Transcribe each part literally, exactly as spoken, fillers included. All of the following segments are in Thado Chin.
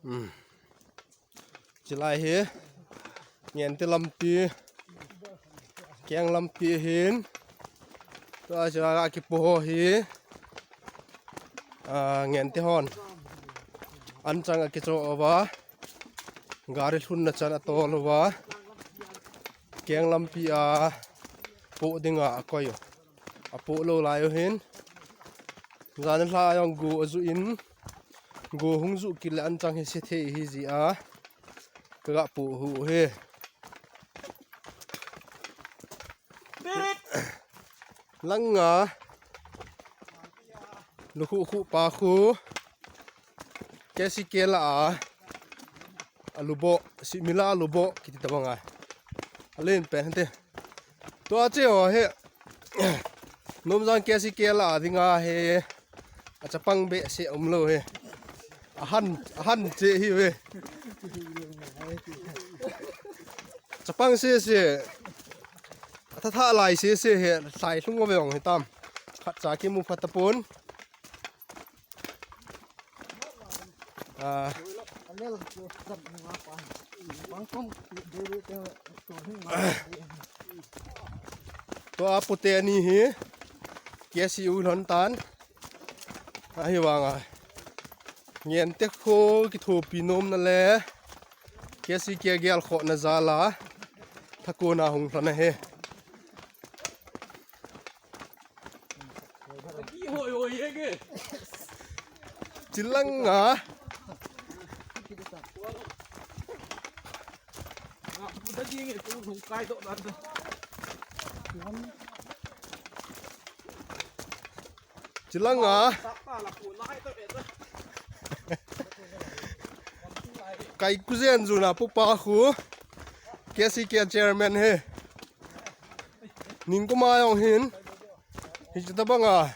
Hmm. Chilai hi Ngente lampi, Keng lampi ahin. Tua chilai a kipo ho hi, ah, Ngente hon anchang akicho uva, gari lhunna chan atol uva, Keng lampi a po dinga akoi u. Apo lou lai u hin. Jan lha jong go aju in, go hung ju kit le anchang hi se thei ahi jeh a kaga po u hi. Langa lukhu khu pa khu K C K la a, alubo, simila alubo kiti tabang a. Alen pen te. Tua che ho hi. Nomjang K C K la a dinga hi. Achapang behseh umlou hi. Ahan, ahan che hi ve. Chapang sese. Atha tha lai sese hi. Sai lhung ve ong hitam. Khatcha kimu phat tapon. Ah. Tua pute ni hi K C U lhon tan. Ahivanga Ngente kho kithopi nomna le K C K gelkhohna jal a thakon a hung lhon ahi. Chilanga. Chilanga. Kai kujen juna pupa khu. K C K chairman hi. Ningkuma jong hin. Hiche tabang a.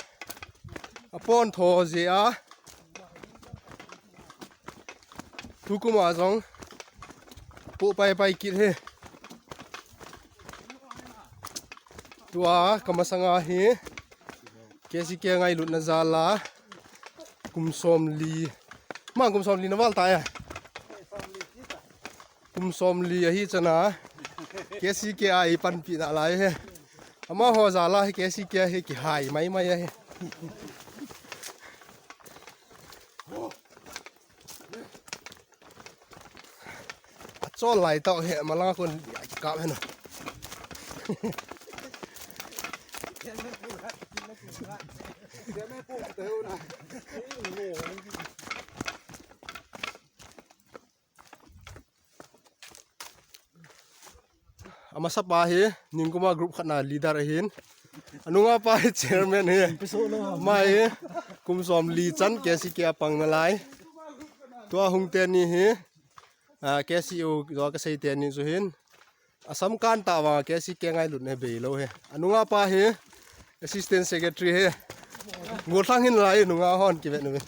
Apon tho jeh a. Tukum a jong. Pu pai pai kit hi. Tua kamasanga hi. K C K ngailutna jal a. Kum somli. Ma kum somli na val ta ya. Kum somli ahi chana. K C K a ipanpi nalai hi. Amaho jal a hi K C K hi kihai mai mai ahi. Achol lai tau hi, malanga kon kikap hi na. Amasa pa hi, Ningkuma group khat na leader ahin. Anunga pa hi chairman hi. Ama hi, kum somli chan K C K a pang nalai. Tua hung teni hi, ah, K C U jo kasei teni chu hin. Asam kan ta vang K C K ngailutna beilou hi. Anunga pa hi, assistant secretary hi. Gollhang hin lai nunga hon kivet nu.